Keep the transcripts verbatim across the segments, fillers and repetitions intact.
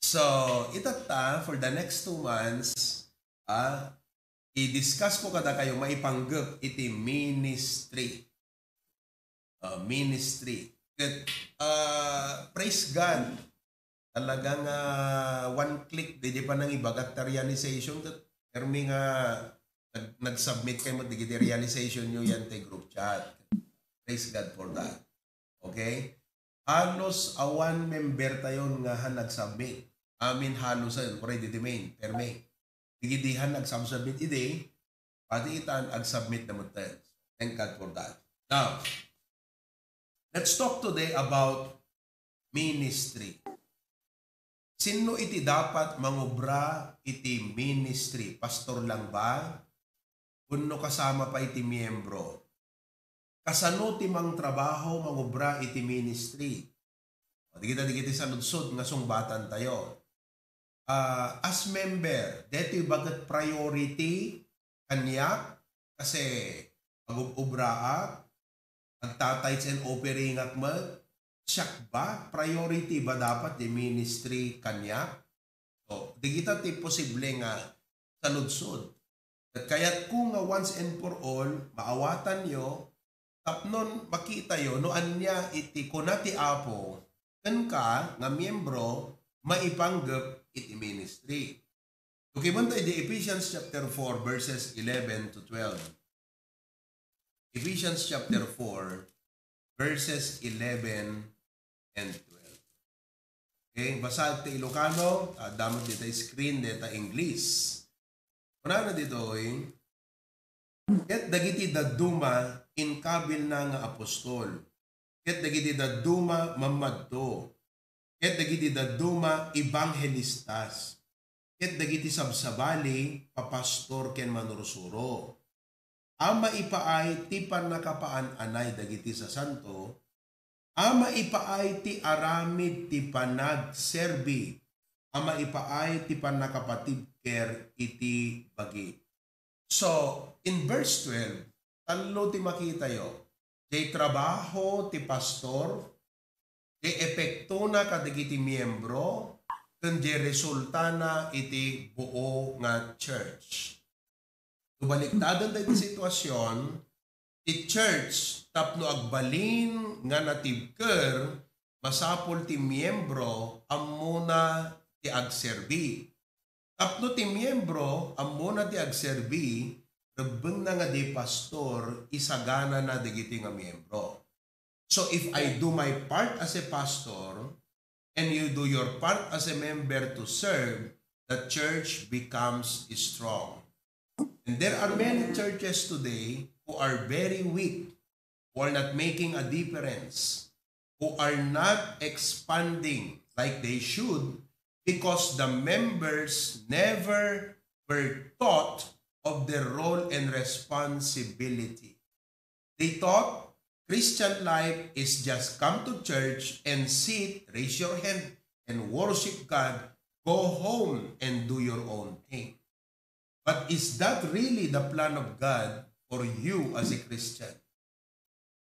So, itatta, for the next two months, ah, i-discuss ko kadakayo maipanggep iti ministry. Ah, ministry. Ket, ah, praise God. Talaga nga one click, di, di pa nang ibagat ta realization ket permi nga nag-, nag-submit kayo mo, digiti realization nyo yan tay group chat. Praise God for that. Okay? Halos awan member tayon nga han nag-submit. Amin halos ayon, ready to main, permi. Digiti han nag-submit idi, pati itan, ag-submit na metten. Thank God for that. Now, let's talk today about ministry. Sinno iti dapat mangubra iti ministry? Pastor lang ba? Wenno kasama pa iti miyembro? Kasano ti mangtrabaho, mangubra iti ministry? O, dagita, dagiti saludsod nga sungbatan tayo. Ah, as member, detoy baket priority kaniak, kasi agub-ubraak, agta-tithes and offeringak met, siak ba? Priority ba dapat ti ministry kaniak? So, dagita ti posible nga saludsod. Ket kayatko nga once and for all, maawatanyo, tapnon makitayo no ania iti kuna ti Apo kenka nga miyembro maipanggep iti ministry. Tukiben tayo di Ephesians chapter four, verses eleven to twelve. Ephesians chapter four, verses eleven and twelve. Okay, basa ti Ilocano, adda met dita screen, dita English. Kunana ditoy, ket dagiti dadduma, inkabilna nga apostol, ket dagiti dadduma, mammadto, ket dagiti dadduma, ebanghelistas, ket dagiti sabsabali, papastor ken manursuro. A maipaay ti pannakapaan-anay dagiti sasanto, a maipaay ti aramid ti panagserbi, a maipaay ti pannakapatibker iti bagi. So, in verse twelve, tallo ti makitayo. Jay trabaho ti pastor, jay epektona kadagiti miyembro, ken jay resultana iti buo nga church. No baliktaden dagiti situasion, ti church tapno agbalin nga natibker, masapul ti miyembro ammona ti agserbi. Tapno ti miyembro ammona ti agserbi, rebbengna nga di pastor isaganana dagiti nga miyembro. So if I do my part as a pastor and you do your part as a member to serve, the church becomes strong. And there are many churches today who are very weak, who are not making a difference, who are not expanding like they should because the members never were taught of their role and responsibility. They thought Christian life is just come to church and sit, raise your hand, and worship God, go home and do your own thing. But is that really the plan of God for you as a Christian?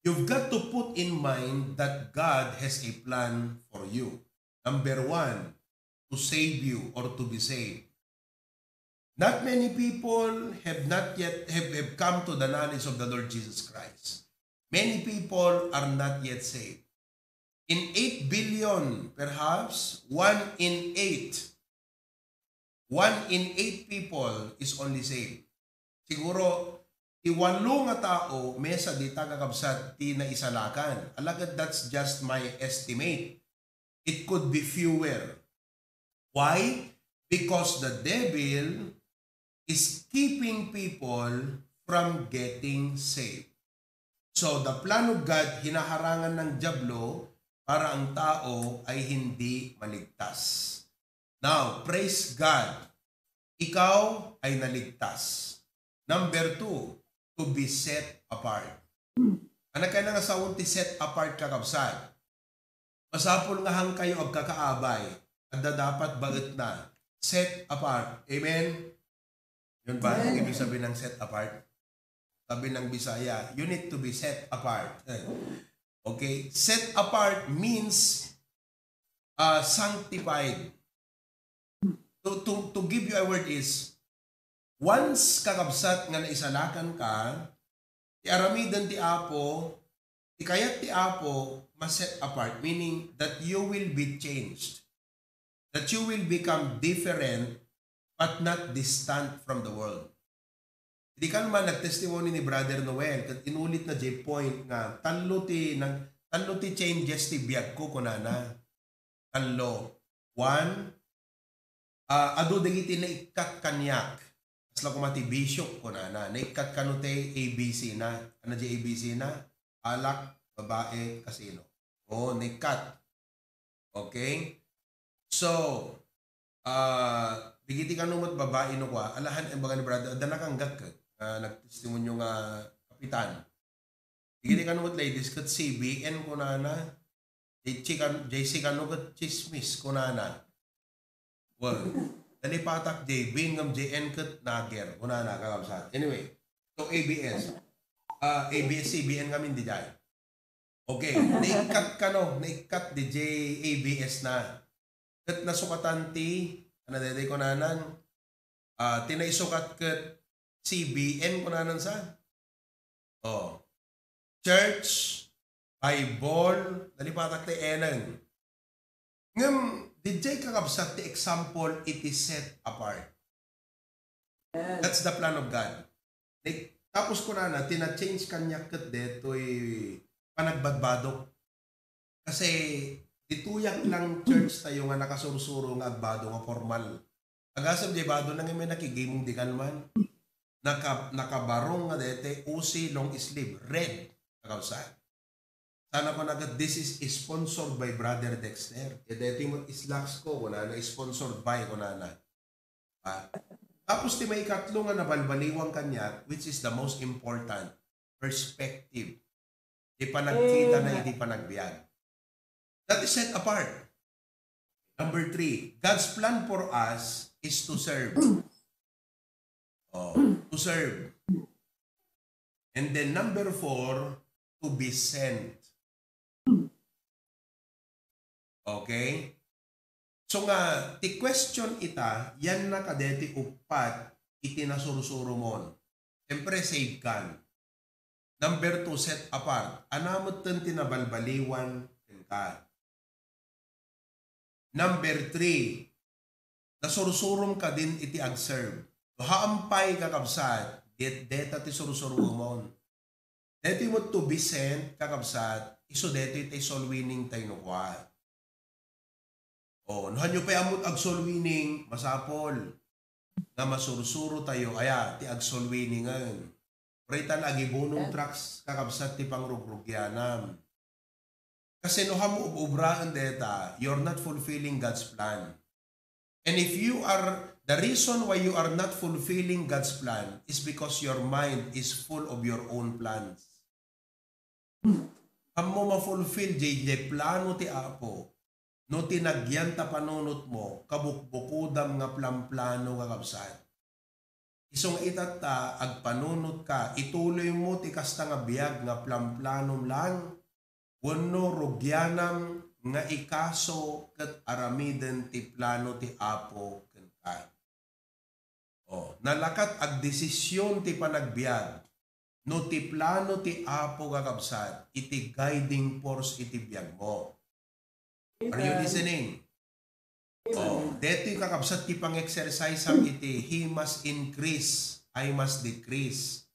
You've got to put in mind that God has a plan for you. Number one, to save you or to be saved. Not many people have not yet have, have come to the knowledge of the Lord Jesus Christ. Many people are not yet saved. In eight billion, perhaps, one in eight, one in eight people is only saved. Siguro, ti walo nga tao, mesa dita kakabsat ti naisalakan. Alagad that's just my estimate. It could be fewer. Why? Because the devil is keeping people from getting saved. So, the plan of God, hinaharangan ng Diablo para ang tao ay hindi maligtas. Now, praise God, ikaw ay naligtas. Number two, to be set apart. Ano kaya nga saon ti set apart, kakabsat? Masapul nga hangkayo agkakaabay, adda dapat baetna. Set apart. Amen? Yun ba ang ibig sabihin ng set apart? Sabi ng Bisaya, you need to be set apart. Okay? Set apart means, uh, sanctified. to, to, to give you a word is, once, kakabsat, nga naisalakan ka, ti aramiden ti Apo, ti kayat ti Apo, ma-set apart, meaning that you will be changed, that you will become different, but not distant from the world. Idi kan man nagtestimony ni Brother Noel, ket inulit na jay point nga tallo ti nag-, tallo ti changes ti biag ko, kunana. Tallo. One, ah, adu dagiti naikkat kaniak. Kasla koma ti bisyo, kunana. Naikkat kano ti A B C na. Ano di A B C na? Alak, babae, kasino. Oo, naikkat. Okay? So, ah, dagiti kano met babae no kua, alahan, imbaga ni brother, adda nakanggak, ah, nagtestimonyo nga kapitan. Dagiti kano met ladies, ket C B N kunana. J C kan-, J C kano ket chismis kunana. Well, nalipatak J B ngem J N ket nager kunana, kakabsat. Anyway, so A B S. Ah, A B S C B N kami diay. Okay, naikkat kano, naikkat diay A B S na. Ket nasukatan ti, ano daytoy kunanan? Ah, ti naisukat ket C B N kunanan sa? Oh. Church, Bible, nalipatak ti N N. Ngem, diay kakabsat ti example iti set apart. That's the plan of God. Like, tapos kunana, ti na-change kaniak ket daytoy panagbadbadok. Kasi, ditoyak lang church tayo nga nakasursuro nga agbado nga formal. Agasem diay bado na nga may nakigimong di kan man. Naka-, nakabarong nga daytoy, usi, long sleeve, red. Kakabsat. Sana ko nagat, "This is sponsored by Brother Dexter." E daytoy mo slacks ko, kunana, "Sponsored by," kunana. Ah, tapos ti maikatlo nga nabalbaliwan kaniak, which is the most important, perspective. Ti panagkita na iti panagbiag. That is set apart. Number three, God's plan for us is to serve. Oh, to serve. And then number four, to be sent. Okay? So nga, ti question ita, yan na kadeti uppat iti nasursuro mon. Siyempre, saved kan. Number two, set apart. Ania metten ti nabalbaliwan kenka. Number three, nasursurom kadin iti agserve. No haan pay, kakabsat, ket deta ti sursuromon. Deti met to be sent, kakabsat, isu deti ti soul winning tayo no kua. O, no hanyo pay ammot agsoul winning, masapol nga masursuro tayo, aya, ti agsoul winningen. Uray ta agibunong tracks, kakabsat, ti pangrugrugianam. Kasi no hanmo ub-ubraen deta, you're not fulfilling God's plan. And if you are, the reason why you are not fulfilling God's plan is because your mind is full of your own plans. Hanmo ma-fulfill jay, jay plano ti Apo. No ti nagyan ta panunotmo, kabukbukodam nga planplano nga kabsat. Isu nga itatta, agpanunotka, ituloymo ti kasta nga biag nga planplanom lang, wenno rugianam nga ikaso ket aramiden ti plano ti Apo kenka. O, nalakat agdesisyon ti panagbiag no ti plano ti Apo, kakabsat, iti guiding force iti biagmo. Are you listening? O, detoy, kakabsat, ti pang-exercise-am iti "He must increase, I must decrease."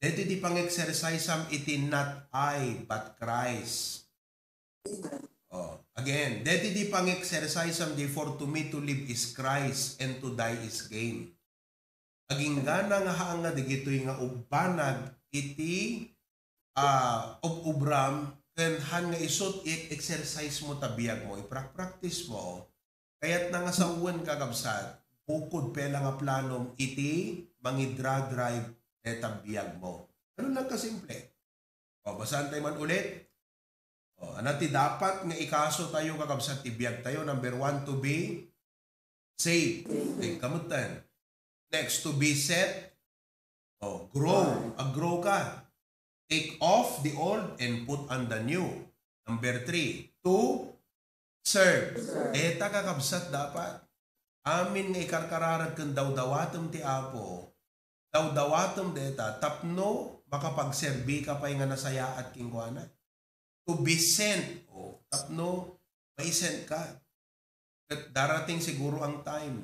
Detoy ti pang-exercise-am iti "Not I, but Christ." O, again, detoy ti pang-exercise-am di "For to me to live is Christ and to die is gain." Aginggana nga haan nga dagitoy nga ubbanag iti, ah, ub-ubram ken haan nga isut' i-exercise-mo ta biagmo, iprak-practice-mo, kayatna nga sawen, kakabsat, bukod pay la nga planom iti mangidra-drive deta biagmo. Ganun lang kasimple. O, basaentayo man ulit. O, ania ti dapat nga ikaso tayo, kakabsat, ti biag tayo? Number one, to be saved. Ay, kamutan. Next, to be set. O, grow. Ag-grow ka. Take off the old and put on the new. Number three, to Serve. Deta, kakabsat, dapat. Amin nga ikarkararag ken dawdawatem ti Apo. Dawdawatem deta tapno makapagserbika pay nga nasayaat kenkuana. To be sent. O, tapno maisent ka. Ket darating siguro ang time.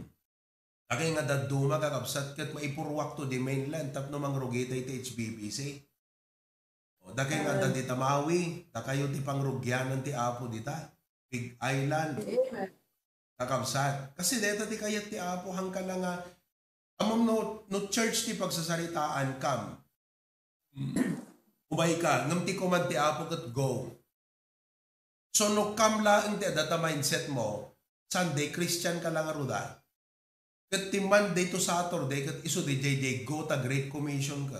Dagay nga dadduma, kakabsat, ket maipurruak to the mainland tapno mangrugita iti H B B C. O, dagay nga adda dita Maui, dakayo ti pangrugianan ti Apo dita. Big Island. Amen. Kakabsat. Kasi deta ti kayat ti Apo, hangka la nga, amam no, no church ti pagsasaritaan, kam. Ubay ka, ngem ti command ti Apo ket go. So, no kam laeng ti adda ta mindset mo, Sunday Christian ka lang a ruda. Ket ti Monday to Saturday, ket isu di J J go ta Great Commission ka.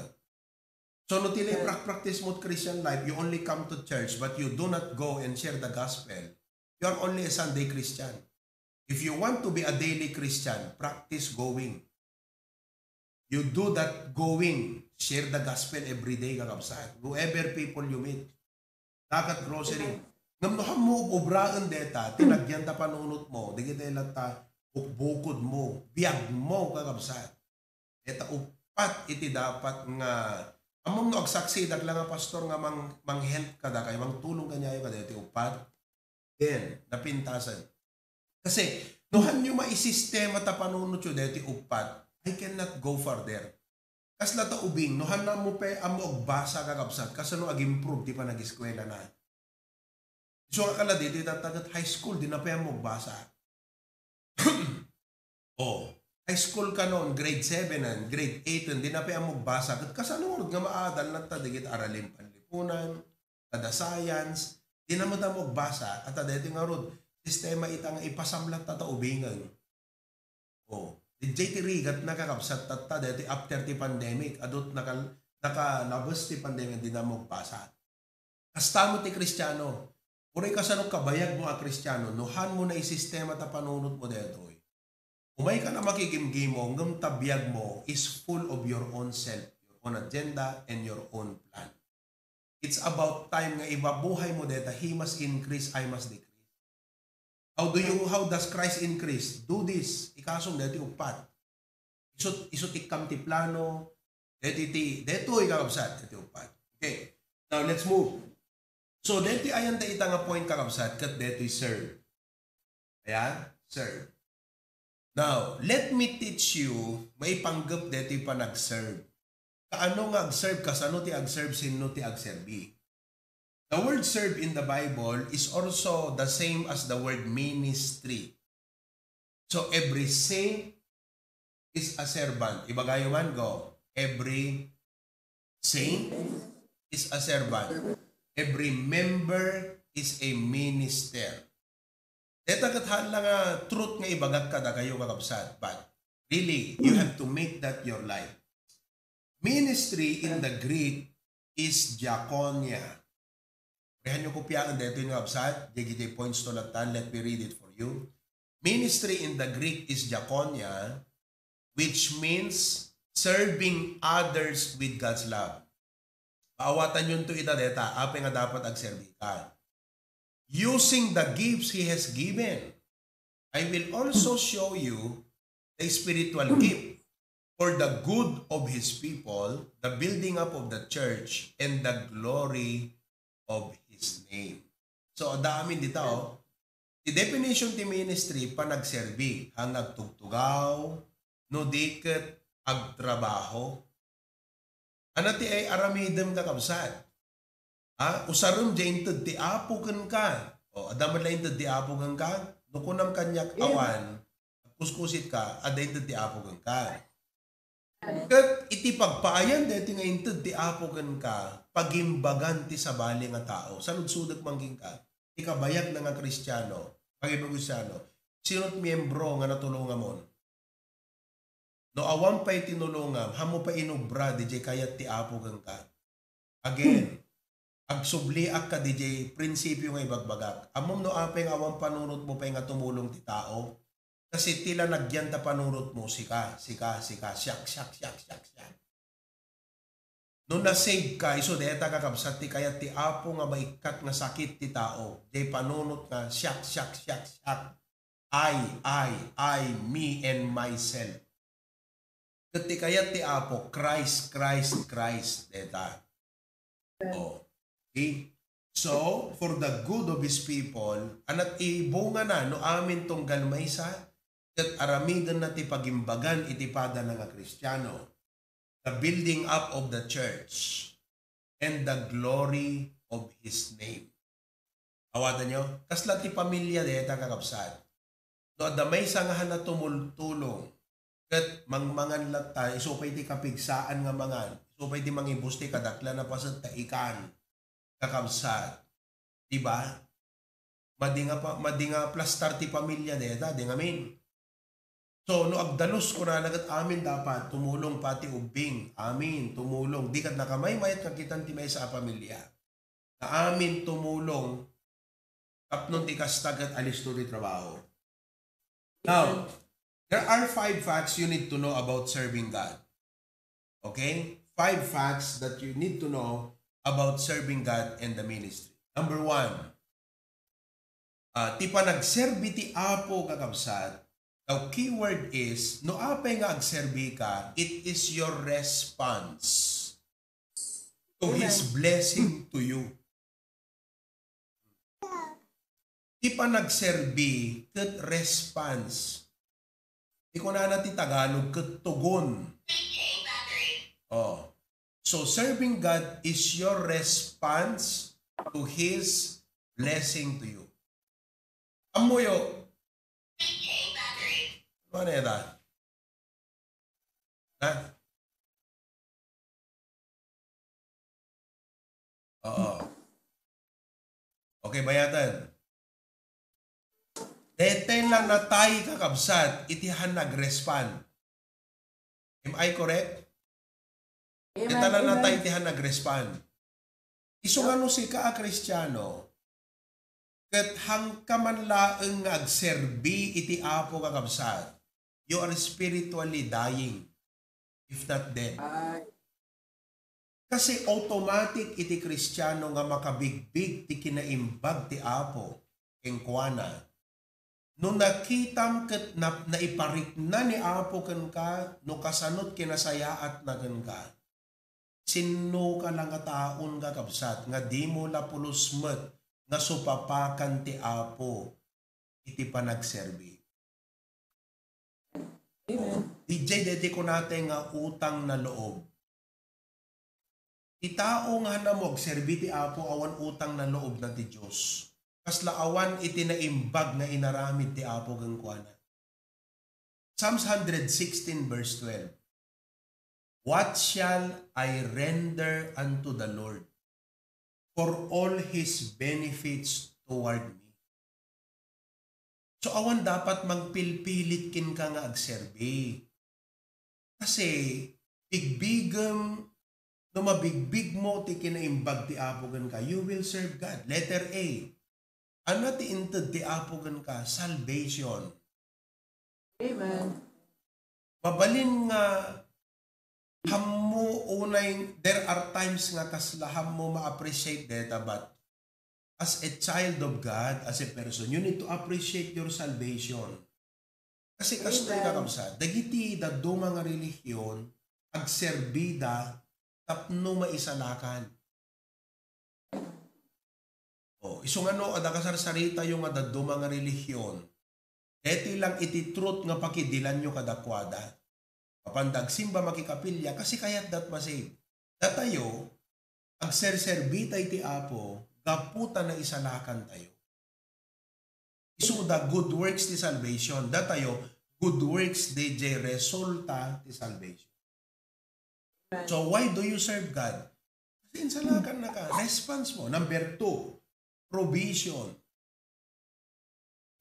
So, no ti la iprak-practice mo Christian life, you only come to church, but you do not go and share the gospel, you are only a Sunday Christian. If you want to be a daily Christian, practice going. You do that going. Share the gospel every day, kakabsat. Whoever people you meet. Dakat grocery. Ngem no hammo ubraen deta, tinagyan ta panunot mo, dagiti latta, bukbukod mo, biag mo, kakabsat. Deta uppat iti dapat nga, ammom no agsaksidak la nga pastor nga mang-, mang-help kadakayo, mangtulong kaniayo kadagiti uppat. Then, napintasan. Kasi, no hanyo maisistema ta panunotyo deti uppat, I cannot go further. Kasla ta ubing, no han mo pay ammo agbasa, kakabsat, kasano ag-improve ti panagiskwela na? So, akala dito itatagat high school, di na pay ammo agbasa. Oh, high school ka noon, grade seven and grade eight, di na pay ammo agbasa. Ket kasano nga maadal na ta digit aralin panlipunan, kada science, di na met ammo agbasa, at dito nga rod, sistema ita nga ipasamlat ta ta ubingen. Oh, didiay ti rigat na, kakabsat, tatta, daytoy after ti pandemic, adut nakal-, nakalabes ti pandemic, di na mo agbasa. Kasta mo ti Kristiano. Uray kasano kabayag mo a Kristiano, no han mo na isistema ta panunot mo daytoy. Umay ka na makigimgimo, ngem ta biag mo is full of your own self, your own agenda, and your own plan. It's about time nga ibabuhay mo deta, he must increase, I must decrease. How do you, how does Christ increase? Do this. Ikasum deti uppat. Isu, isu ti kam ti plano. Deti ti, detoy, kakabsat, deti uppat. Okay. Now, let's move. So, deti ayan da ita nga point, kakabsat, ket detoy serve. Ayan, serve. Now, let me teach you, maipanggep deti panag-serve. Kaano nga ag-serve? Kasano ti ag-serve? Sinno ti agserbi? The word serve in the Bible is also the same as the word ministry. So, every saint is a servant. Ibagayo man, go. Every saint is a servant. Every member is a minister. Deta ket haan la nga truth nga ibagak kadakayo, kakabsat, but really, you have to make that your life. Ministry in the Greek is diakonia. Parehanyo kopiaen daytoy nga absat, dagiti points to latan. Let me read it for you. Ministry in the Greek is diakonia, which means serving others with God's love. Paawatanyon to ita deta, apay nga dapat agserbi ka. Using the gifts He has given. I will also show you the spiritual gift for the good of His people, the building up of the church, and the glory of His name. So, adda amin dita, oh. Ti definition ti ministry, panagserbi, haan nga agtugtugaw, no di ket agtrabaho. Ania ti ay aramidem, kakabsat? Ha? Usarem diay inted ti Apo kenka. O, adda met la inted ti Apo kenka? No kunam kaniak, awan, agkuskusit ka, adda inted ti Apo kenka. Ket iti pagpaayan daytoy nga inted ti Apo kenka, pagimbagan ti sabali nga tao. Saludsodek man kenka, ti kabayag na nga Kristiano, pagimbagan Kristiano, sino't miyembro nga natulongamon? No awan pay tinulongam, haan mo pay inubra diay kayat ti Apo kenka. Again, agsubliak kadi diay prinsipio nga ibagbagak. Ammom no apay nga awan panunotmo pay nga tumulong ti tao? Kasi ti la nagyan ta panunotmo, sika, sika, sika, siak, siak, siak, siak, siak. No na-save ka, isu dayta, kakabsat, ti kayat ti Apo nga maikkat nga sakit ti tao. Diay panunot nga siak, siak, siak, siak. I, I, I, me, and myself. Ket ti kayat ti Apo, Christ, Christ, Christ, dayta. Oh. See? So, for the good of His people, anat ibungana no amin tunggal maysa, ket aramidenna ti pagimbagan iti padana nga Kristiano, the building up of the church, and the glory of His name. Awatanyo, kasla ti pamilya dayta, kakabsat. No adda maysa nga hana tumultulong, ket mangmangan latta, isu pay ti kapigsaan nga mangan, isu pay ti mangibusti kadaklan a paset ta ikan, kakabsat. Di ba? Madi nga pa, madi nga plastar ti pamilya dayta, di ngamin. So, no agdalus, kunana ket amin dapat tumulong pati ubbing. Amin, tumulong. Di ket nakamaymayat nga kitan ti maysa a pamilya. Nga amin tumulong tapno ti kasta ket alisto ti trabaho. Now, there are five facts you need to know about serving God. Okay? Five facts that you need to know about serving God and the ministry. Number one, ah, ti panagserbi ti Apo, kakabsat, the keyword is, no apay nga agserbi ka, it is your response to His Amen. blessing to you. Ti panagserbi ket response. Ti kunana ti Tagalog ket tugon. Oh. So, serving God is your response to His blessing to you. Ammoyo. Ano na ita? Ha? Oo. Okay, bayatan. Daytay la natay, kakabsat, iti han nag-respond. Am I correct? Amen, Daytay la natay amen. iti han nag-respond. Isu nga no sika a Kristiano, ket hanka man laeng nga agserbi iti Apo, kakabsat, you are spiritually dying, if not dead. Ay. Kasi automatic iti Kristiano nga makabigbig ti kinaimbag ti Apo kenkuana. No nakitam ket nap-, naiparikna ni Apo kenka, no kasanot kinasayaatna kenka, sinnoka la nga taon, kakabsat, nga dimo la pulos met nga supapakan ti Apo iti panagserbi? Amen. Idiay daydi kunatay nga utang na loob. Ti tao nga hanna mo agserbi ti Apo, awan utang na loob na ti Dios. Kasla awan iti naimbag nga inaramid ti Apo kenkuana. Psalms hundred sixteen verse twelve, "What shall I render unto the Lord for all His benefits toward me?" So, awan dapat magpilpilit kenka nga agserbi. Kasi, bigbigem, no mabigbig mo ti kinaimbag ti Apo kenka, you will serve God. Letter A, ania ti inted ti Apo kenka? Salvation. Amen. Mabalin nga hammo unay, there are times nga kasla hammo ma-appreciate deta, but as a child of God, as a person, you need to appreciate your salvation. Kasi kastoy, Amen. kakabsat, dagiti dadduma nga relihiyon, agserbida tapno maisalakan. O, isu nga no, adda kasarsaritayo nga dadduma nga relihiyon, deti lang iti truth nga pakidilanyo kadakuada. Mapanda agsimba, makikapilya, kasi kayat dat masave. Datayo, agserserbita iti Apo, gapu ta naisalakantayo. Isuda, good works ti salvation. Datayo, good works, diay resulta ti salvation. So, why do you serve God? Kasi insalakannaka. Response mo. Number two, provision.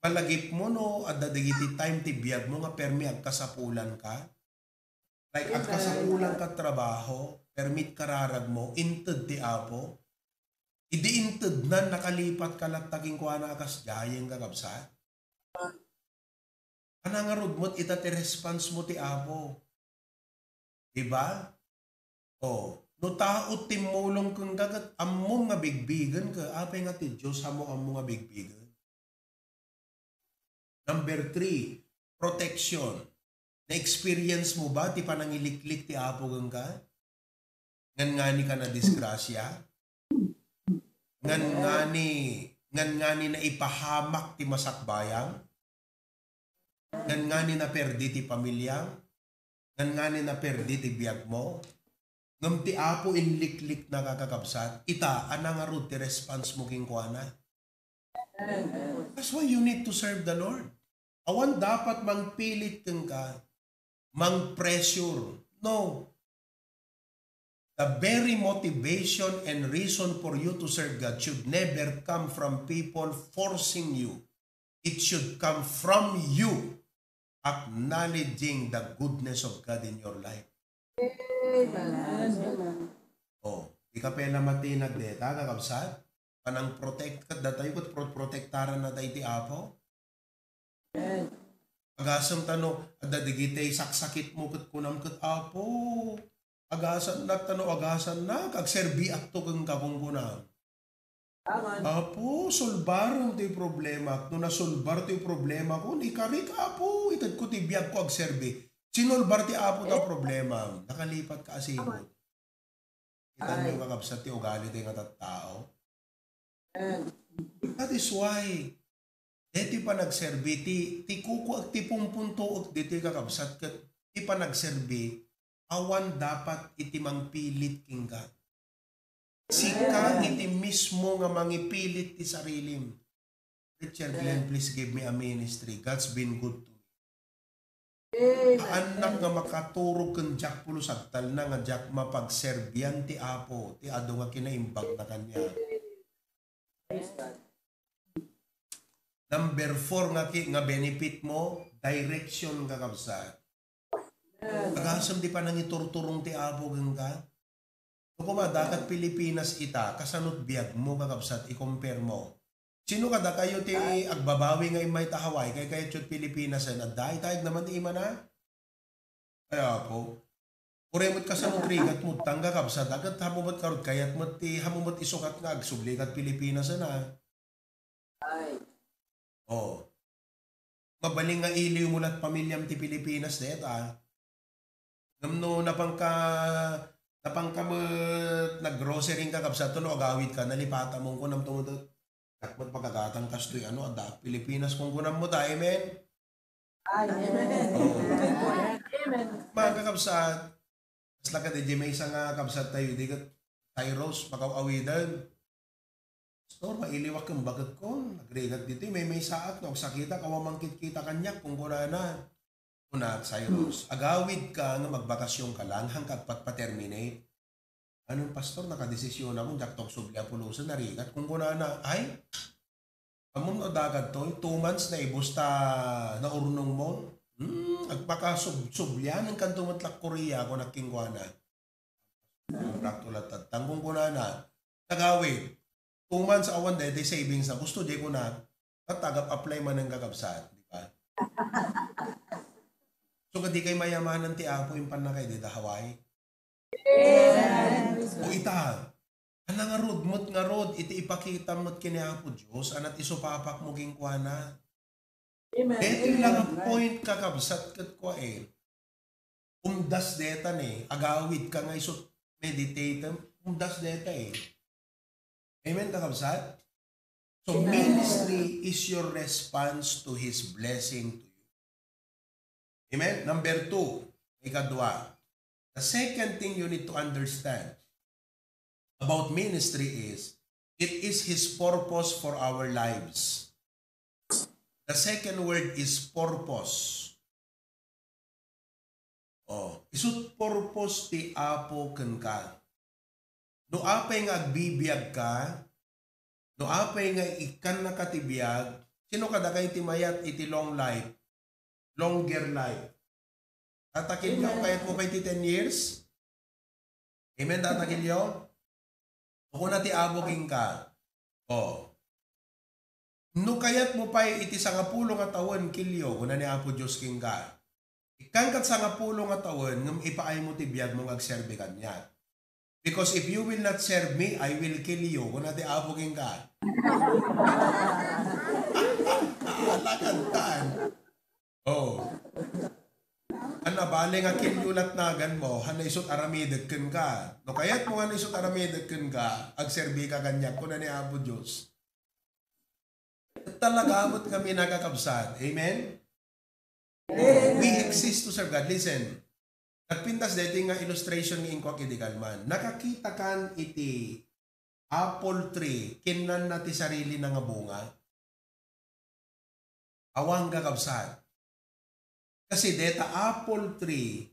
Malagipmo no adda dagiti time ti biagmo nga permi agkasapulanka. Like, Amen. agkasapulanka trabaho, permi kararagmo, inted ti Apo. Idi intednan, nakalipatka latta kenkuana a kasdiay, kakabsat. Ania ngarud met ita ti response mo ti Apo? Diba? O, No tao ti immulong kenka ket ammom nga bigbigenka, apay nga ti Dios ammo-ammo nga bigbigen? Number three, protection. Na-experience mo ba ti panangiliklik ti Apo kenka? Ngan ngani ka nadisgrasya? Ngan ngani, ngan ngani naipahamak ti masakbayam? Ngan ngani naperdi ti pamiliam? Ngan ngani naperdi ti biagmo? Ngem ti Apo inliklikna, kakabsat, ita, ania ngarud ti response mo kenkuana? That's why you need to serve the Lord. Awan dapat mangpilit kenka, mang-pressure. No. The very motivation and reason for you to serve God should never come from people forcing you. It should come from you acknowledging the goodness of God in your life. Amen. Oh, di ka pay la matinag deta, kakabsat? Panang-protect ket datayo ket pro-, protektaran na tayo ti Apo. Agasem ta no, adda digitay saksakit mo ket kunam ket, "Apo, agasannak ta no agasannak, agserbiakto kenka," kunkunam. "Apo, solbarem ti problemak. No nasolbar ti problemak, ikarik, Apo, itedko ti biagko agserbi." Sinolbar ti Apo ta problema. Nakalipat ka a sigud. Kita niyo, kakabsat, ti ugali ti nga tattao. That is why, deti panagserbi, ti, ti kukuak, ti pumpuntuek deti, kakabsat, ket ti panagserbi, awan dapat iti mangpilit kenka. Sika iti mismo nga mangipilit ti sarilim. "Richard Glenn, please give me a ministry. God's been good to me." Haannak nga makaturog ken diak pulos agtalna nga diak mapagserbian ti Apo, ti adu nga kinaimbagna kaniak. Number four nga ki-, nga benefit mo, direction, kakabsat. Agasem ti panangiturturong ti Apo kenka. No koma, adda kad Pilipinas ita, kasanot biagmo, kakabsat, i-compare mo? Sino kadakayo ti agbabawi nga immay ta Hawaii, kay kayatyo Pilipinas, eh, adda, itayag naman ti imana? Ay, Apo. Uray met kasano ti rigat mo, tangga kabsat, ket hamu met karud kayat met ti, hamu met isukat nga agsubli kad Pilipinas, ana. Ay. Oh. Mabalin nga iliw mo lat pamilyam ti Pilipinas, dayta. Ngem no napangka, napangka met nag-grocery ka, kabsat, no agawid ka, nalipata mo, kunam to met, dak met pagagatang kastoy, ano, adda Pilipinas, kunkunam mo ta, amen? Amen. Oo. Amen. Mga kakabsat, kasla kadi maysa nga kabsat tayo, di ket Cyrus, pakaw-awiden. "Pastor, mailiwak ken bakekon. Nagrigat ditoy, maymaysaak no agsakitak, awan mangkitkita kaniak," kunkunana. Kunak, "Cyrus, agawid ka nga magbakasyon ka lang, haan ka agpatpaterminate." "Ano, Pastor, nakadesisyon ako, diak to agsubli a pulosen, narigat," kunkunana. "Ay, ammom no adda kadto, two months naibus ta naurnong mo. Hmm, agpakasub-, sublian, kanto met la Korea," kunak kenkuana. Rakto la tattang, kunkunana. Nagawid. Two months awan daytoy savings na. Gusto di kunak, tatagap apply manen, kakabsat, di ba? So, kadi kay mayamanan ti Apo, impanna kay dita Hawaii. Amen. O ita, ania ngarud met ngarud iti ipakita met ken ni Apo Dios, ania ti supapak mo kenkuana? Amen. Daytoy lang a point, kakabsat, ket kua, eh. Umdas deta ne, agawid ka nga isu meditate, umdas deta, eh. Amen, kakabsat? So, amen. Ministry is your response to His blessing to you. Amen? Number two, ikadua, the second thing you need to understand about ministry is, it is His purpose for our lives. The second word is purpose. Oh, isut purpose ti Apo kenka. No apay nga agbibiag ka, no apay nga ikkanna ka ti biag, sino kadakayo ti mayat iti long life, longer life? Tata Kilio, amen. Kayat mo pay ti ten years? Amen, Tata Kilio? Kuna ti Apo kenka, oh, "No kayat mo pay iti sangapulo nga tawen, Kilio," kuna ni Apo Dios kenka. "Ikkan kat sangapulo nga tawen, ngem ipaay mo ti biag mo nga agserbi kaniak." Because if you will not serve me, I will kill you. Kuna ti Apo kenka. Alakantan. Oh. Anna, bale nga kill you lat nagan mo, han naisut aramidek kenka. No kayat mo nga naisut aramidek kenka, agserbi ka kaniak, kuna ni Apo Dios. Talaga met kami nakakabsat. Amen? Amen. We exist to serve God. Listen, nagpintas deti nga illustration nga inkuak idi kalman. Nakakita kan iti apple tree, kinnanna ti sarili na nga bunga? Awan, kakabsat. Kasi deta apple tree,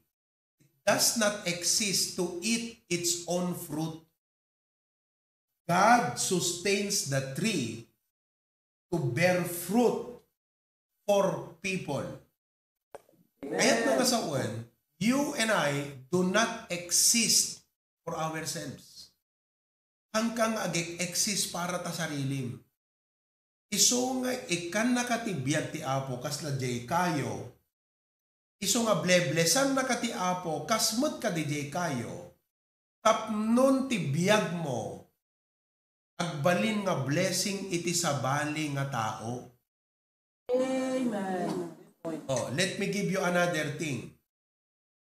it does not exist to eat its own fruit. God sustains the tree to bear fruit for people. Kayat nga sawen, you and I do not exist for ourselves. Hangka nga ag-exist para ta sarilim. Isu nga ikkannaka ti biag ti Apo kasla jay kayo, isu nga bleblesannaka ti Apo kas met kadi jay kayo, tapnon ti biagmo agbalin nga blessing iti sabali nga tao. Amen. Oh, let me give you another thing.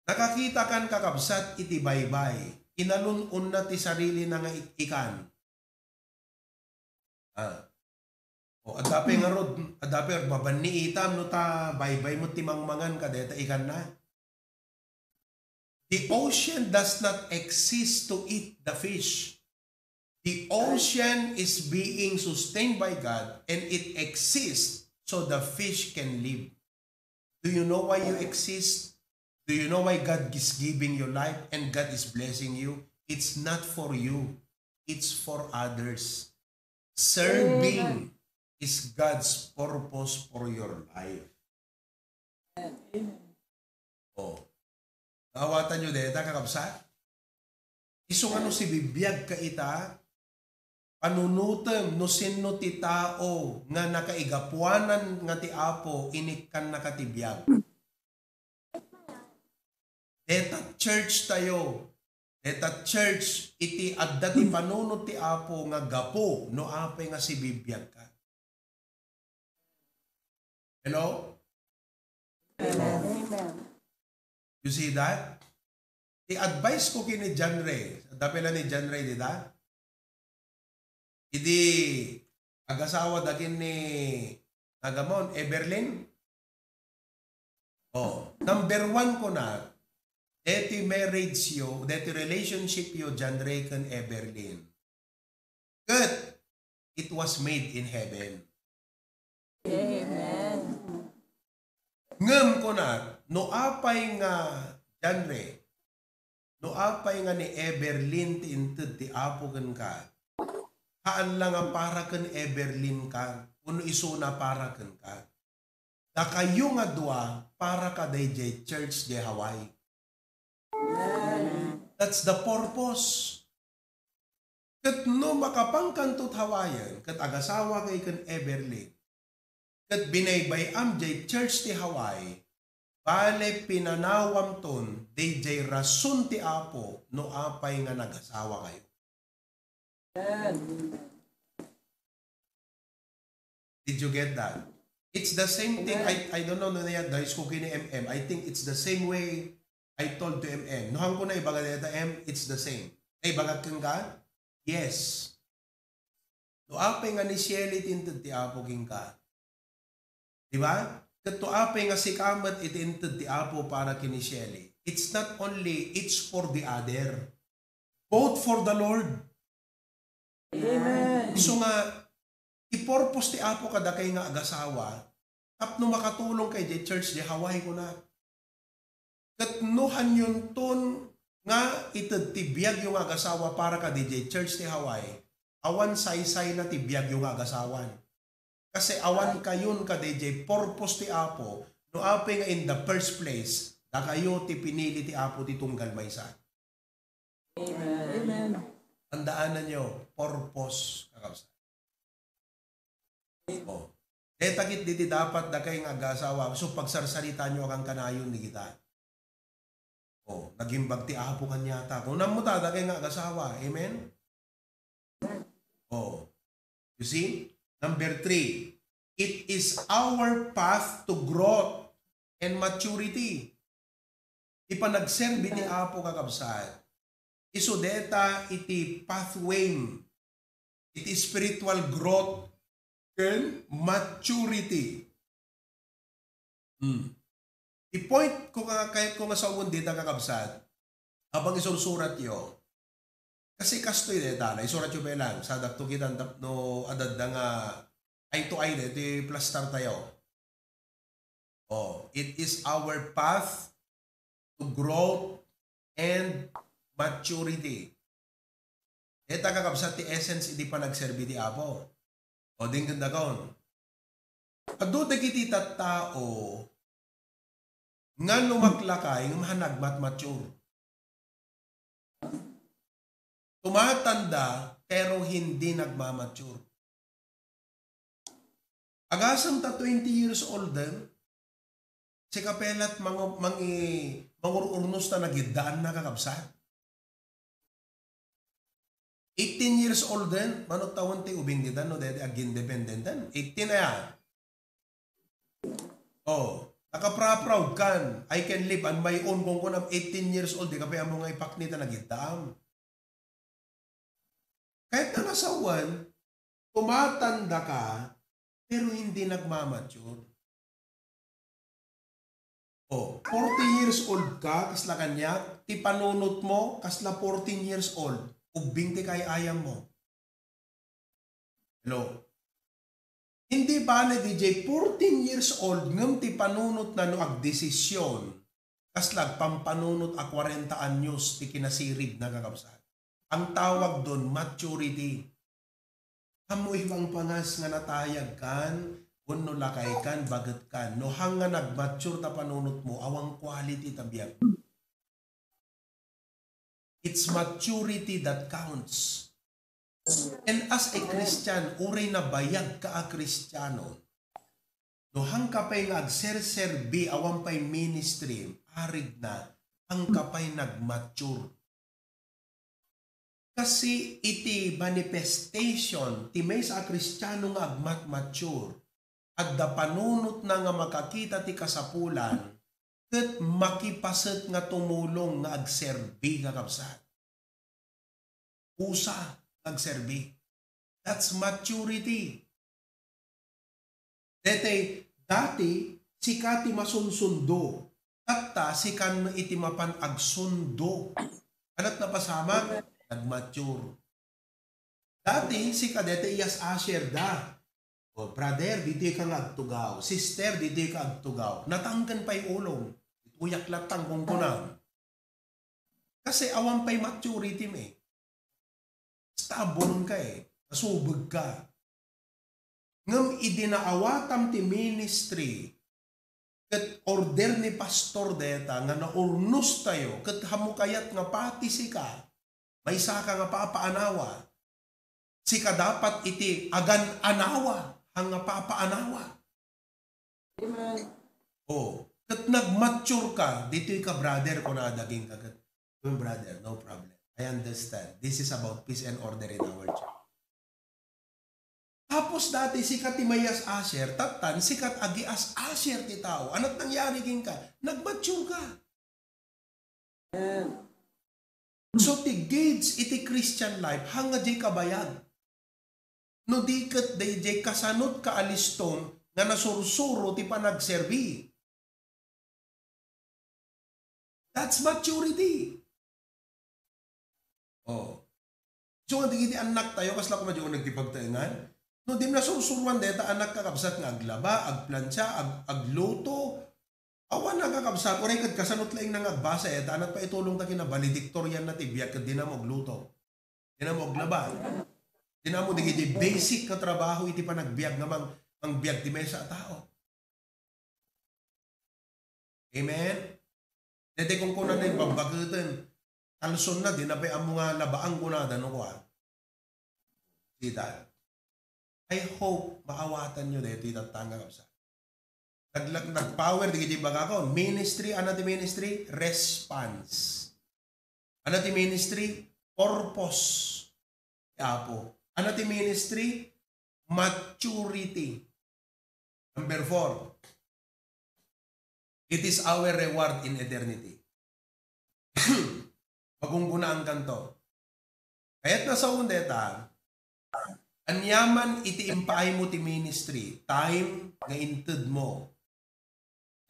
Nakakita kan, kakabsat, iti baybay, inalun-onna ti sarili na nga ik-ikan. Ah. O, adda pay ngarud, adda pay mabanni itam no ta baybay mo ti mangmangan kadeta ikanna. The ocean does not exist to eat the fish. The ocean is being sustained by God and it exists so the fish can live. Do you know why you exist? Do you know why God is giving you life and God is blessing you? It's not for you. It's for others. Serving is God's purpose for your life. Oh. Naawatan nyo deta, kakabsat? Isu nga no sibibiag ka ita, panunutem no sinno ti tao nga nakaigapuanan nga ti Apo, inikkannaka ti biag. Deta church tayo, deta church iti adda ti panunot ti Apo nga gapu no apay nga sibibiag ka. Hello? Amen. Amen. You see that? Ti advice ko kini John Ray. Adda pay la ni John Ray dita? Idi agasawa da ken ni, nagamon, Everlyn? Oh, number one ko na, deti marriage yo, deti relationship yo, John Ray ken Everlyn. Ket it was made in heaven. Amen. Ngem kuna, no apay nga, John Ray, no apay nga ni Everlyn ti inted ti Apo kenka, haan la nga para ken Everlyn ka, wenno isuna para kenka. Dakayo nga dua, para kadaydiay church di Hawaii. That's the purpose. Ket no makapankanto ti Hawaiian, ket agasawa kay ken Everlyn, ket binaybay-am jay church ti Hawaii, bale pinanawamton dayjay rason ti Apo no apay nga nagasawa kayo. Did you get that? It's the same thing. I, I don't know no niya, guys, kung kini M M. I think it's the same way I told to M M. No, hangko na ibaga deta M, it's the same. Ay, ibaga kenka? Yes. No apay nga ni Shelly ti inted ti Apo kenka. Di ba? Ket no apay nga sika met iti inted ti Apo para ken ni Shelly. It's not only, it's for the other. Both for the Lord. Amen. Isu nga, i-purpose ti Apo kadakay nga agasawa, tapno makatulong kay di church di Hawaii kuna. Ket no hanyonton nga ited ti biagyo nga agasawa para kadi di church ti Hawaii, awan saysayna ti biagyo nga agasawan. Kasi awan kayon kadaydiay purpose ti Apo, no apay nga in the first place, dakayo ti pinili ti Apo ti tunggal maysa. Amen. Amen. Tandaananyo, purpose, kakabsat. Oh. Deta ket diti dapat dakay nga agasawa, so pagsarsaritaanyo a kankanayon ni kita. Oh, nagimbag ti Apo kaniata. Kunam mo ta, dagay nga agasawa. Amen? Oh. You see? Number three, it is our path to growth and maturity. Ti panagserbi ti Apo, kakabsat, isu deta iti pathway iti spiritual growth ken maturity. Hmm. Ti point ko nga, kayat ko nga sawen dita, kakabsat, habang isursuratyo, kasi kastoy deta, naisuratyo pa lang, sadakto kitan tapno adda nga eye to eye deti plastar tayo. Oh, it is our path to growth and maturity. Deta, kakabsat, ti essence iti panagserbi ti Apo. O, dinggen dakon. Adu dagiti tattao nga lumaklakay ngem han nagmatmature. Tumatanda pero hindi nagmamature. Agasem ta twenty years old den, sika pay lat mangu-, mangi-, mangur-urnos ta nagiddaanna, kakabsat. Eighteen years old den, mano tawen ti ubing ditan no daydi ag-independent den. Eighteen aya. Oh, nakapraproud kan, "I can live on my own," kunkunam, eighteen years old, di ka pay ammo nga ipakni ta nagiddaam. Kayat nga nasawen, tumatanda ka, pero hindi nagmamature. Oh, forty years old ka, kasla kaniak, ti panunot mo, kasla fourteen years old, ubbing ti kay-ayam mo. Hello? Hindi bale diay fourteen years old ngem ti panunotna no agdesisyon, kasla agpampanunot a kwarenta anyos ti kinasiribna, kakabsat. Ang tawag don, maturity. Ammo ibang pangas nga natayag kan, wenno lakay kan, baget kan. No hang nga nagmature ta panunot mo, awan quality ta biag. It's maturity that counts. And as a Christian, uray nabayag ka a Kristiano, no hang ka pay nga agserserbi, awan pay ministry, arigna, hang ka pay nagmature. Kasi iti manifestation ti maysa a Kristiano nga agmatmature, adda panunotna nga makakita ti kasapulan ket makipaset nga tumulong nga agserbi, kakabsat. Usa nga agserbi. That's maturity. Daytoy, dati, sika ti masunsundo. Tatta, sika iti mapan agsundo. Ania't napasamak? Nagmature. Dati, sika daytoy iyas-usher da. O, brother, ditoy ka nga agtugaw. Sister, ditoy ka agtugaw. Natangken pay ulom. Ituyak lattang kungkunam. Kasi awan pay maturity mo eh. Stubborn ka eh. Nasubeg ka. Ngem idi naawatam ti ministry, ket order ni pastor dayta nga naurnos tayo, ket ammo kayat nga pati sika, maysaka nga papaanawa. Sika dapat iti agan-anawa, nga papaanawa. Amen. Oh, ket nagmature ka, ditoy ka, brother, kuna daging ka ket, "Hmm, brother, no problem. I understand. This is about peace and order in our church." Tapos dati sika ti mayas-usher, tattan, sika ti agias-usher ti tao. Ania't nangyari kenka? Nagmature ka. Amen. So, ti gauge iti Christian life, hanga diay kabayag. No di ket daydiay kasanot ka a listom nga nasursuro ti panagserbi. That's maturity. Oh. So, nga dagiti annak tayo, kasla koma di uneg ti pagtaengan. No, di nasursuruan dayta annak, kakabsat, nga aglaba, agplancha, ag-, agluto. Awan, kakabsat, uray ket kasanot laeng nga agbasa, eh, ta ania't paitulongta ken valedictorian na ti biag ket dina mo agluto. Dina mo aglaba. Dina mo dagiti basic nga trabaho iti panagbiag nga mang-, mangbiag ti maysa a tao. Amen? Daytoy kunkuna ti babbageten. Kalsonna, dina pay ammo nga labaan kunada no kua. Sita. I hope maawatanyo daytoy tattanga, kabsa. Nag-, nag-, nag-power, di kiti bagakon. Ministry, ano ti ministry? Response. Ano ti ministry? Purpose. Ti Apo. Ano ti ministry? Maturity. Number four, it is our reward in eternity. Magunggunaan kanto. Kayat na sa deta, aniaman iti impaaymo ti ministry, time nga inted mo.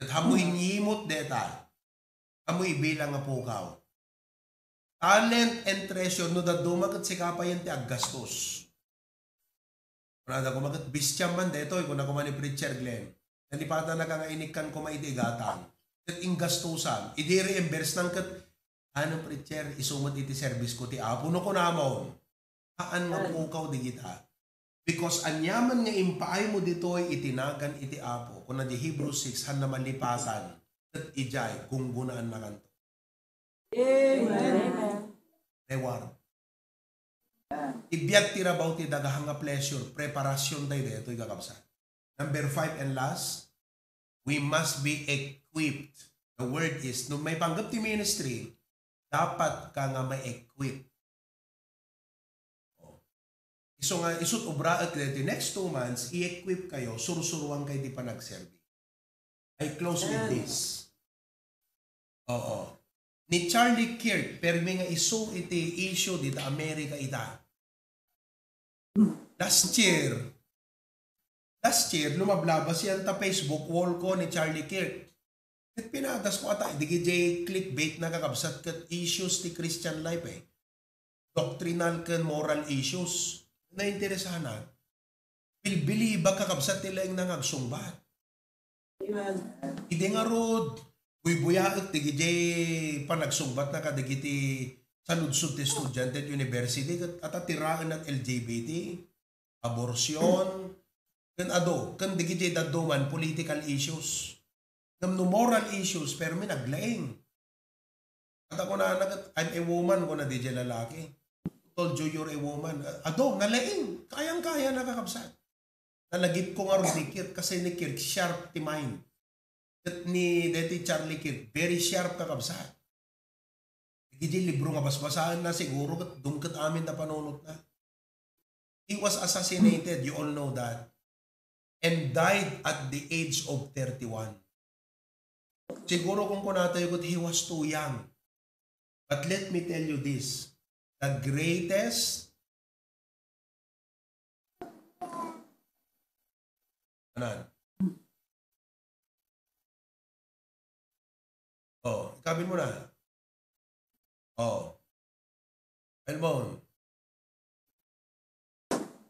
Ket ammo inyimot deta, ammo ibilang nga pukaw. Talent and treasure, no dadduma ket sika pay ti aggastos. Kunada koma ket, "Bistiam man detoy," kuna koma ni Preacher Glenn. Nalipatan na ka nga inikkan koma iti igatang. Ket inggastusan. Idi reimburse nang ket, "Ano, preacher, isu met iti service ko ti Apo." No kunamon, haan nga pukaw di kita. Because aniaman nga impaaymo ditoy iti nagan iti Apo. Kuna di Hebrews six, haan na malipatan. Ket idiay, gunggunaan na kanto. Amen. Reward. Ti biag ti rabaw ti daga nga pleasure, preparasyon tayo daytoy, kakabsat. Number five and last, we must be equipped. The word is, no maipanggep ti ministry, dapat ka nga ma-equip. Oh. Isu nga, isut obraek daytoy next two months, i-equip kayo, sursuruan kayo ti panagserbi. I close with this. Oo. Ni Charlie Kirk, permi nga isu iti issue dita Amerika ita. Last year, last year, lumablabas yan ta Facebook wall ko ni Charlie Kirk. Ket pinadas ko ata, di kiti clickbait na, kakabsat, ket issues ti Christian life, eh. Doctrinal ken moral issues. Nainteresahan. Bilbilibak, kakabsat, ti laeng nga agsungbat. Amen. Idi ngarud, buybuyaek ti gidi panagsungbat na kadagiti saludsod ti estudiante ti university, ket ata ti raen at L G B T, abortion, ken adu, ken dagiti dadduman political issues. Ngem no moral issues, permi naglaing. Ata kunana ket, "I'm a woman," kuna di jay lalaki. "Told you you're a woman." Adu, nalaing. Kayang-kaya na, kakabsat. Nalagip ko ngarud ni Kirk, kasi ni Kirk, sharp ti mind. Ket ni deti Charlie Kirk, very sharp, kakabsat. Iti libro nga basbasaen na, siguro ket dumket amin na panunot na. He was assassinated, you all know that, and died at the age of thirty-one. Siguro kung kunatayo ket, he was too young. But let me tell you this, the greatest, anan? Oh, ikabin mo na. Oh. Elmon.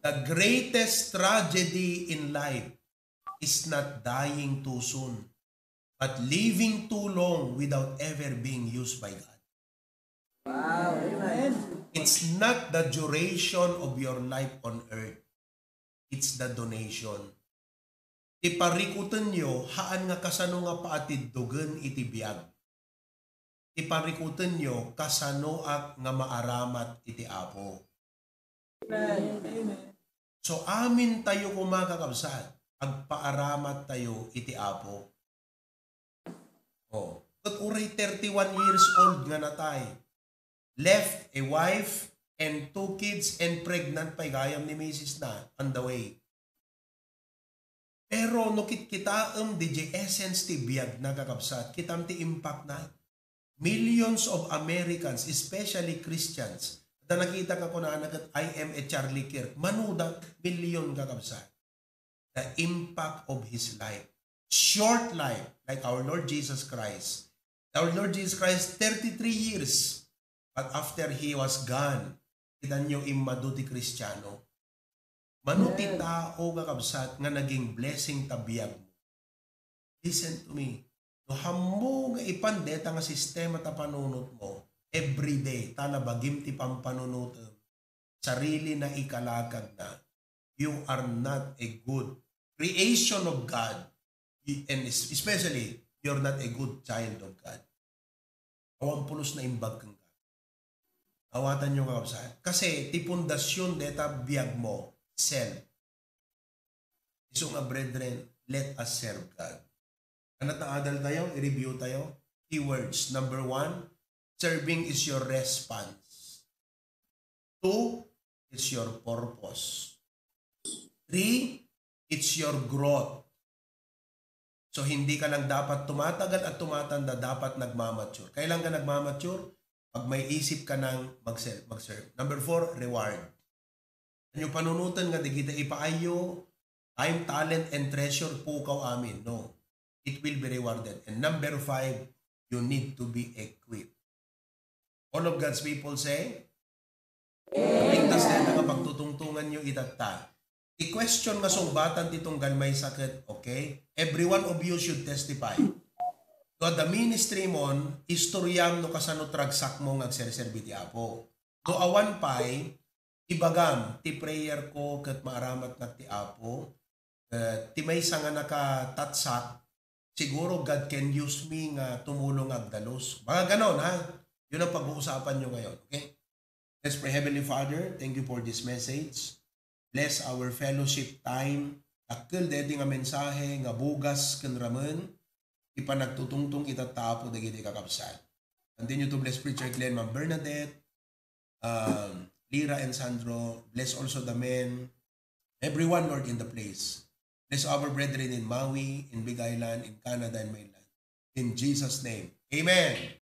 The greatest tragedy in life is not dying too soon, but living too long without ever being used by God. Wow. Amen. It's not the duration of your life on earth. It's the donation. Ti parikutenyo, haan nga kasano nga paatiddogen iti biag. Ti parikutenyo, kasanoak nga maaramat iti Apo. Amen. Amen. So, amin tayo koma, kakabsat, agpaaramat tayo iti Apo. Oh, ket uray thirty-one years old nga natay. Left a wife and two kids and pregnant pay gayam ni misis na on the way. Pero no kitkitaem di essence ti biag na, kakabsat, kitam ti impact na. Millions of Americans, especially Christians, da nakita ka kunana ket, "I am a Charlie Kirk." Manuda, million, kakabsat. The impact of his life. Short life, like our Lord Jesus Christ. Our Lord Jesus Christ, thirty-three years. But after he was gone, kita nyo, immadu ti Kristiano. Mano ti tao, kakabsat, nga naging blessing ta biag mo? Listen to me. No hammo nga ipan deta nga sistema ta panunot mo, everyday, ta nabagim ti pampanunotem, sarili na ikalakag na, you are not a good creation of God, y-, and es-, especially, you're not a good child of God. Awan pulos na imbag kenka. Awatan nyo, kakabsat. Kasi ti pundasyon deta biag mo, self. Isu nga, brethren, let us serve God. Ano ta adal tayo? I-review tayo. Keywords. Number one, serving is your response. Two, it's your purpose. Three, it's your growth. So, hindi ka lang dapat tumatagal at tumatanda, dapat nagmamature. Kailan ka nagmamature? Pag may isip ka ng mag-serve. Mag-serve. Number four, reward. Inyo panunoten nga dagiti ipaayyo, time, talent, and treasure, pukaw amin. No. It will be rewarded. And number five, you need to be equipped. All of God's people say, "Amen." Ligtas dayta nga pagtutungtunganyo itatta. I-question nga sungbatan ti tunggal maysa ket, okay? Every one of you should testify. No adda ministry mon, istoryam no kasano ragsakmo nga agserserbi ti Apo. No awan pay, ibagam, ti prayer ko ket maaramatnak ti Apo, ket ti maysa nga nakatatsak, siguro God can use me nga tumulong nga agdalus. Mga ganon, ha? Yun ang pag-uusapan nyo ngayon, okay? Let's pray. Heavenly Father, thank you for this message. Bless our fellowship time. Dakkel daytoy nga mensahe nga bugas ken ramen ti panagtutungtong itatta, Apo, dagiti kakabsat. Continue to bless Preacher Glenn, Ma'am Bernadette, um, Lira and Sandro. Bless also the men, everyone, Lord, in the place. Bless our brethren in Maui, in Big Island, in Canada, and mainland. In Jesus' name, amen.